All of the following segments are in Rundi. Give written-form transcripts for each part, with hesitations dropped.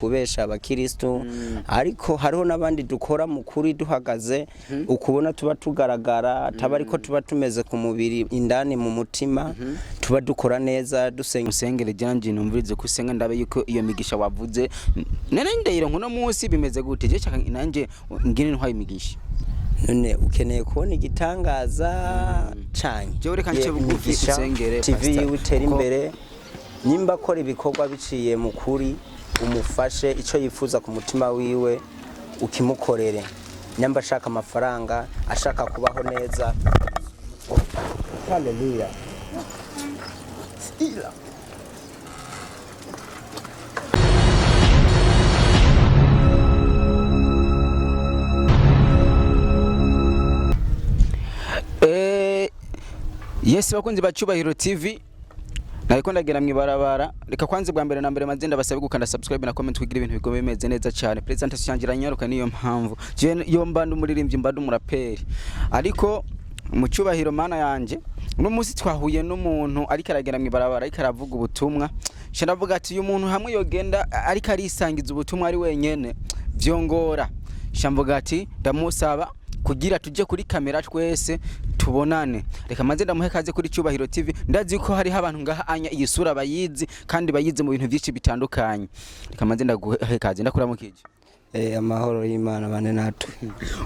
Kubesha abakiristu, ariko hariho n'abandi dukora mu kuri duhagaze, ukubona tuba tugaragara ataba ariko tuba tumeze ku mubiri, indani mu mutima tuba dukora neza, dusenga. Musengere janje numvirize ko usenga, ndabe yuko iyo migisha wavuze none ndayira nkuno munsi bimeze gute. Je shaka nanje ngine ntwaye imigisha. None ukeneye kubona igitangaza canye? Jewe reka nce bugufi Imigisha, usengere, TV Pastor. yiwe itere Kuko- imbere. Nimba akora ibikorwa biciye mu kuri, umufashe icyo yifuza ku mutima wiwe ukimukorere. Nyamba ashaka amafaranga, ashaka kubaho neza. Haleluya. Ila. Yes, bakunzi ba Cyubahiro TV, nariko ndagera mwibarabara. Reka kwanze bwa mbere na mbere manze ndabasabe gukanda subscribe na comment kugira ibintu bigobe bimeze neza cyane. Presentation yanjye iranyaruka, niyo mpamvu je yo mba ndi umuririmbyi, mba ndi umuraperi, ariko mu cyubahiro mana yanje uno munsi twahuye n'umuntu ariko aragera mwibarabara, ariko aravuga ubutumwa. Nca ndavuga ati uyu muntu hamwe yogenda ariko arisangiza ubutumwa ari wenyene vyongora. Nca mvuga ati ndamusaba kugira tuje kuri kamera twese tubonane. Reka maze ndamuhe kaze kuri Cyubahiro TV. Ndazi ko hariho abantu ngaha anya iyi sura bayizi kandi bayizi mu bintu byinshi bitandukanye. Reka maze ndaguhe kaze, ndakuramukije. Amahoro y'Imana bane natwe.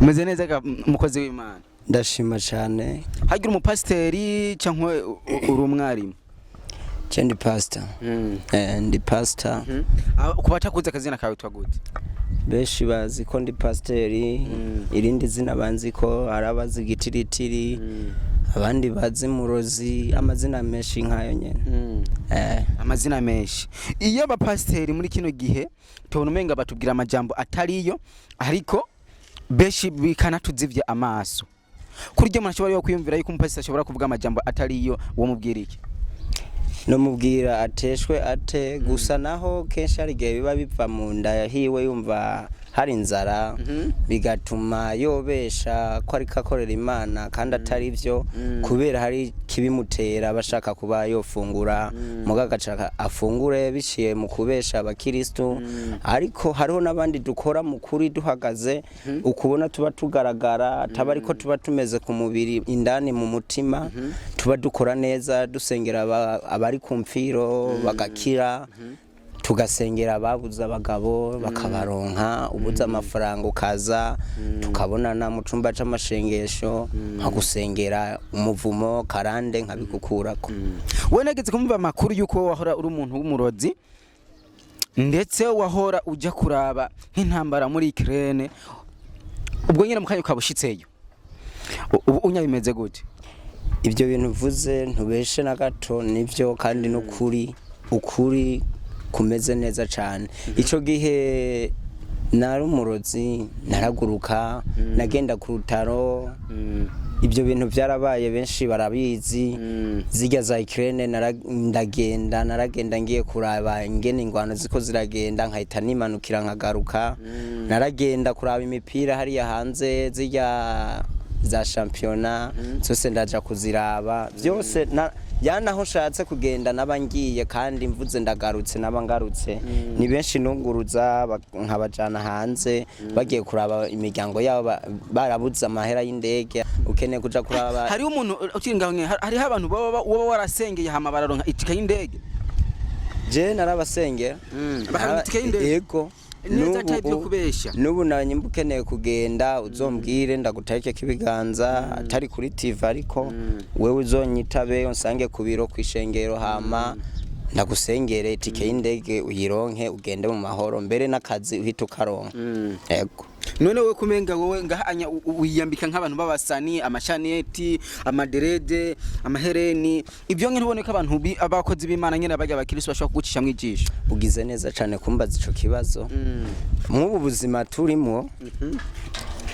Umeze neza ga mukozi w'Imana? Ndashima cyane. Hagira umupasiteri cyangwa uri umwarimu? Je ndi pastor. Ndi pastor. Ku batakuzi, akazina kawe witwa gute? Benshi bazi ko ndi pasiteri. Irindi zina banzi ko hari abazi Gitiritiri, abandi bazi Murozi, amazina menshi nkayo nyene. Amazina menshi. Iyo abapasiteri muri kino gihe tubona umenga batubwira amajambo atariyo, ariko benshi bikanatuzivya amaso kuri ryo, umuntu ashobora yo kwiyumvira yuko umupasiteri ashobora kuvuga amajambo atariyo, uwo mubwira iki? Nomubwira ateshwe ate gusa, naho kenshi hari igihe biba biva mu nda hiwe, yumva hari inzara, bigatuma yobesha ko ariko akorera Imana kandi atari byo, kubera hari kibimutera bashaka kuba yofungura, muga agashaka afungure biciye mu kubesha abakiristu. Ariko hariho n'abandi dukora mu kuri duhagaze, ukubona tuba tugaragara ataba ariko tuba tumeze ku mubiri, indani mu mutima tuba dukora neza, dusengera abari ku mfiro bagakira, tugasengera ababuze abagabo bakabaronka, ubuze amafaranga ukaza tukabonana mu cumba c'amashengesho, nkagusengera umuvumo karande nkabigukurako. We nageze kumva amakuru yuko wahora uri umuntu w'umurozi, ndetse wahora ujya kuraba nk'intambara muri Ukraine, ubwo nyine mu kanya ukaba ushitseyo. Ubu unya bimeze gute? Ibyo bintu uvuze ntubeshe na gato, nibyo kandi n'ukuri, ukuri kumeze neza cyane. Icyo gihe nari umurozi, naraguruka, nagenda ku rutaro. Ibyo bintu byarabaye, benshi barabizi. Zijya za Ukraine ndagenda, naragenda ngiye kuraba ingene ingwano ziko ziragenda, nkahita nimanukira nkagaruka. Naragenda kuraba imipira hariya hanze, zijya za shampiyona zose ndaja kuziraba byose yanaho nshatse kugenda naba ngiye, kandi mvuze ndagarutse naba ngarutse. Ni benshi nunguruza nkabajana hanze bagiye kuraba imiryango yabo, barabuze amahera y'indege, ukeneye kuja kuraba. Hariho umuntu ukiri ngaho nyene, hariho abantu baba warasengeye hama bararonka itike y'indege? Je narabasengera. Bakaronka itike y'indege? Yego. Neza atari ibyo kubesha? N'ubu nanyimba ukeneye kugenda uzombwire, ndagutarike ibiganza atari kuri TV, ariko wewe uzonyitabe unsange ku biro kw'ishengero, hama ndagusengere itike y'indege uyironke, ugende mu mahoro, mbere n'akazi uhita ukaronka. Yego. None wowe kumenga wowe ngaha anya wiyambika nk'abantu b'abasani, amashaneti, amaderede, amahereni, ibyo nyine ubone ko abantu abakozi b'Imana nyine bajya abakristo bashobora kugucisha mwijisho? Ugize neza cyane kumbaza ico kibazo. Mw'ubu buzima turimo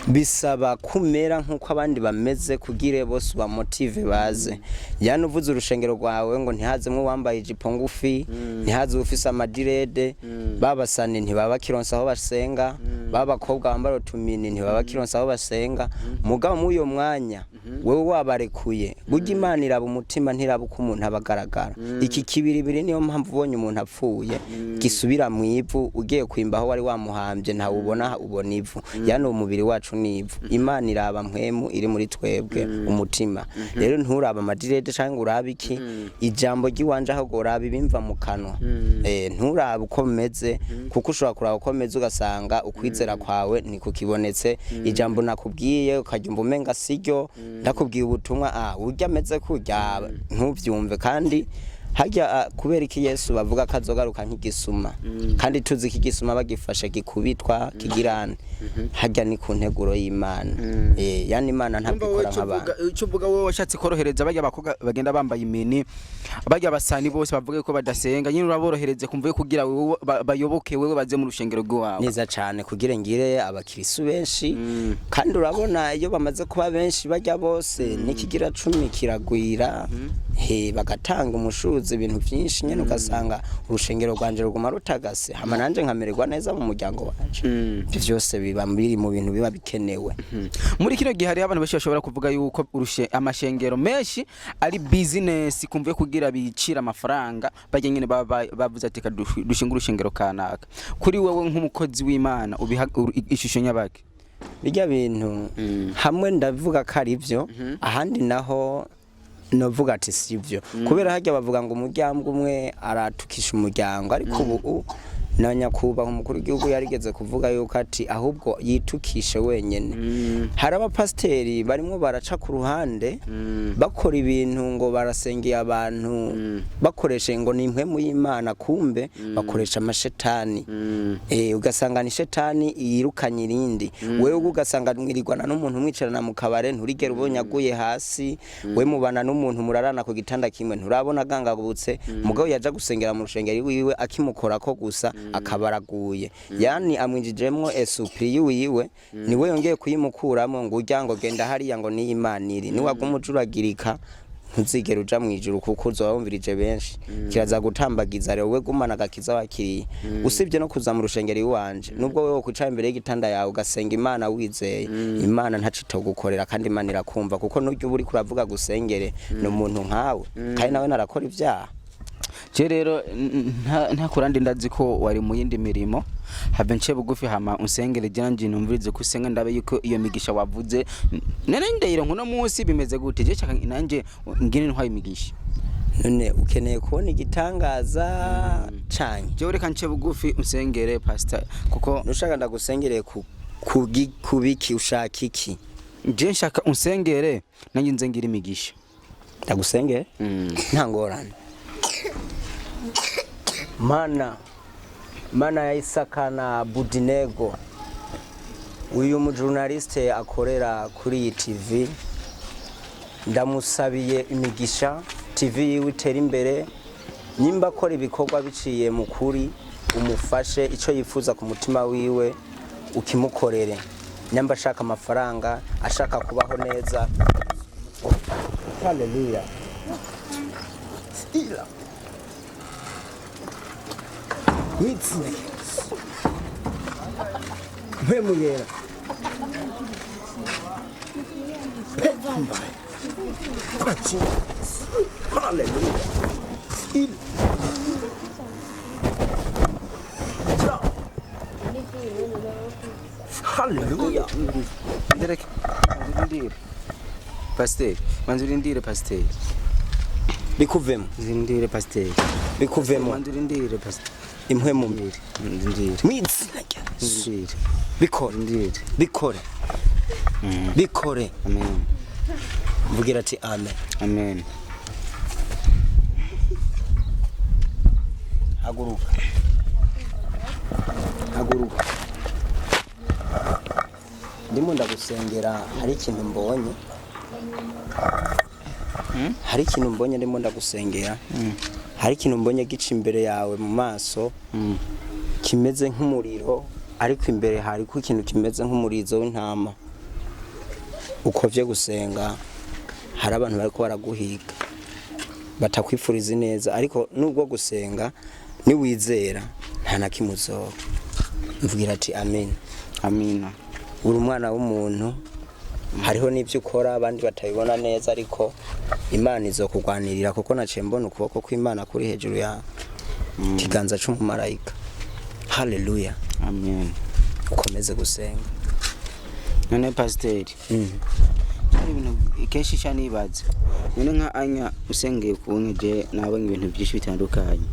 bisaba kumera nk'uko abandi bameze kugira bose ubamotive baze. Yani uvuze urushengero rwawe ngo ntihazemwo uwambaye ijipo ngufi, ntihaze ufise amadirede, babasani ntibaba kironsa aho basenga, babakobwa bambara utumini ntibaba kironsa aho basenga. Mugabo muri uyo mwanya Wewe wabarekuye. Burya Imana iraba umutima, ntiraba uko umuntu aba agaragara. Iki kibiribiri, niyo mpamvu ubonye umuntu apfuye gisubira mu ivu, ugiye kwimba aho wari wamuhambye ntawubona, ubona ivu. Yani umubiri wacu ni ivu. Imana iraba mpwemu iri muri twebwe, umutima. Rero nturaba amadirede cyangwa ngo urabe iki ijambo ry'iwanje, ahubwo uraba ibimva mu kanwa. Nturabe uko meze, kuko ushobora kuraba uko meze ugasanga ukwizera kwawe ntikukibonetse. Ijambo nakubwiye ukaryumva umenga siryo. Ndakubwiye ubutumwa, urya ameze kurya, ntuvyumve. Kandi harya, kubera iki Yesu bavuga ko azogaruka nk'igisuma, kandi tuzi ko igisuma bagifashe gikubitwa kigirane? Harya ni ku nteguro y'Imana. Yani Imana ntabwo Umva wowe, ikora ico nk'abantu. Ico uvuga, wowe washatse korohereza barya bakobwa bagenda bambaye imini, barya basani bose bavuga ko badasenga nyine, uraborohereze kumva kugira wewe bayoboke wewe, baze mu rushengero rw'iwawe. Neza cyane, kugira ngire abakirisu benshi. Kandi urabona iyo bamaze kuba benshi bajya bose n'ikigira cumi kiragwira, he bagatanga umushuzi, ibintu byinshi nyine, ugasanga urushengero rwanje ruguma rutagase, hama nanje nkamererwa neza mu muryango wanje. Ibyo byose biba biri mu bintu biba bikenewe. Muri kino gihe hariho abantu benshi bashobora kuvuga yuko amashengero menshi ari business, kumva kugira bicira amafaranga, bajya nyine baba bavuze ati: "Reka dushinge urushengero kanaka." Kuri wewe nk'umukozi w'Imana ubiha ishusho nyabaki? Bijya bintu hamwe ndavuga ko ari byo, ahandi naho novuga ati si byo, kubera hajya bavuga ngo umuryango umwe aratukisha umuryango. Ariko ubu na nyakubahwa umukuru w'igihugu yarigeze kuvuga yuko ati ahubwo yitukishe wenyene. Hari abapasiteri barimo baraca ku ruhande bakora ibintu ngo barasengeye abantu, bakoreshe ngo ni impwemu y'Imana, kumbe bakoresha amashetani. Ugasanga ni shetani yirukanye irindi. Wewe ugasanga mwirirwana n'umuntu, mwicarana mu kabare, nturigera ubonye aguye hasi. We mubana n'umuntu, murarana ku gitanda kimwe, nturabona agangabutse. Mugabo yaja gusengera mu rushengero wiwe, akimukorako gusa akaba araguye. Yani amwinjijemwo esprit yiwe, niwe yongeye kuyimukuramo ngo urya ngo genda hariya ngo niyo Imana iri. Niwaguma ujuragirika ntuzigera uja mw'ijuru, kuko uzoba wumvirije benshi. Kiraza gutambagiza. Rero we gumana agakiza wakiriye, usibye no kuza mu rushengero iwanje, nubwo wewe kwicara imbere y'igitanda yawe ugasenga Imana wizeye, Imana ntaco itogukorera. Kandi Imana irakumva, kuko nuryo uba uriko uravuga gusengere ni umuntu nkawe, kandi nawe narakora ibyaha. Je rero ntakurandi, ndazi ko wari mu yindi mirimo, have nce bugufi hama unsengere, janje numvirize ko usenga, ndabe yuko iyo migisha wavuze none ndeyiro nkuno munsi bimeze gute. Je shaka nanje ngine ntwaye imigisha. None ukeneye kubona igitangaza canye? Je reka nce bugufi unsengere, pastor, kuko Nushaka ndagusengereye ku biki? Ushaka iki? Je nshaka unsengere nanjye nze ngira imigisha. Ndagusengere, nta ngorane. Mana, Mana ya Isaka na Budinego, uyu mujournaliste akorera kuri iyi TV, ndamusabiye imigisha. TV yiwe itera imbere. Nimba akora ibikorwa biciye mu kuri, umufashe icyo yifuza ku mutima wiwe ukimukorere. Nimba ashaka amafaranga, ashaka kubaho neza, haleluya. Ila mwitsina Yesu, mpwemu yera pemba. Haleluya. Ila. Haleluya. Ndereke, manzurindire pastor, manzurindire pastor. Bikuvemo. Manzurindire pastor. Bikuvemo. Manzurindire pastor. Impwemu mbi. Manzurindire. Mwitsina rya Yesu. Manzurindire. Bikore. Manzurindire. Bikore, bikore. Amen. Mvugira ati amen. Amen. Haguruka, haguruka. Ndimo ndagusengera, hari ikintu mbonye, hari ikintu mbonye. Ndimo ndagusengera, hari ikintu mbonye gica imbere yawe mu maso, kimeze nk'umuriro, ariko imbere hariko ikintu kimeze nk'umurizo w'intama. Ukovye gusenga, hari abantu bariko baraguhiga batakwifuriza ineza, ariko nubwo gusenga niwizera nta na kimwe uzoba. Mvugira ati amen. Amina. Uri umwana w'umuntu. Hariho n'ibyo ukora abandi batabibona neza, ariko Imana izokugwanirira, kuko naciye mbona ukuboko kw'Imana kuri hejuru yawe, ikiganza c'umumarayika. Haleluya. Amen. Ukomeze gusenga. None pasiteri, hari ibintu kenshi cyane nibaza. None nka anya usengeye kuntu je nabonye ibintu byinshi bitandukanye.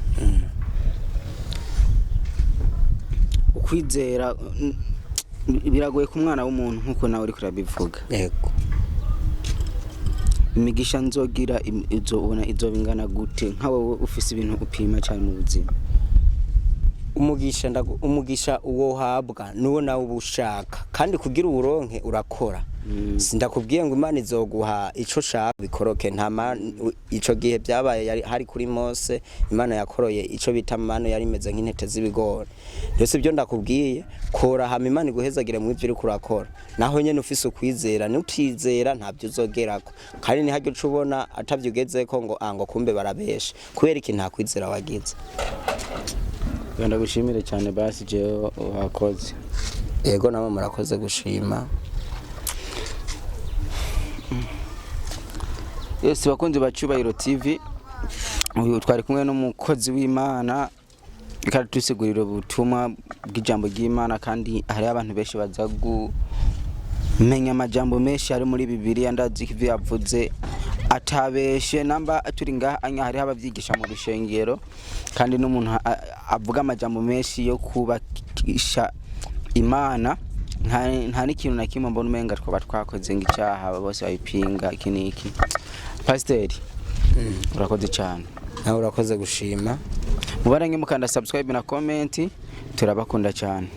Ukwizera biragoye ku mwana w'umuntu, nkuko nawe uriko urabivuga. Yego. Imigisha nzogira izobona izoba ingana gute, nka wowe ufise ibintu upima cyane mu buzima? Umugisha umugisha uwo uhabwa nuwo nawe uba ushaka, kandi kugira uwuronke urakora. Sindakubwiye ngo Imana izoguha ico ushaka bikoroke. Nta ico gihe byabaye yari hari kuri Mose, Imana yakoroye ico bita manu, yari imeze nk'intete z'ibigori. Byose ibyo ndakubwiye, kora hama Imana iguhezagire mu ivyo uriko urakora. Naho nyene ufise ukwizera, nutizera ntabyo uzogerako, kandi ntihagire uca ubona atavyo ugezeko ngo ah, ngo kumbe barabesha. Kubera iki? Nta kwizera wagize. Ndagushimire cyane basi, jewe wakoze. Yego, namwe murakoze gushima. Yes, bakunzi ba Cyubahiro TV, uyu twari kumwe n'umukozi w'Imana kandi tusigurira ubutumwa bw'ijambo ry'Imana, kandi hariho abantu benshi baza kumenya amajambo menshi ari muri Bibiliya. Ndazi ko ivyo yavuze atabeshe. Namba turi ngaha anya, hariho abavyigisha mu rushengero, kandi n'umuntu avuga amajambo menshi yo kubakisha Imana. Nta n'ikintu na kimwe mbona umenga twaba twakoze ngo icyaha, bose babipinga iki n'iki. Pasiteri, urakoze cyane. Nawe urakoze gushima. Mubarange mukanda subscribe na comment, turabakunda cyane.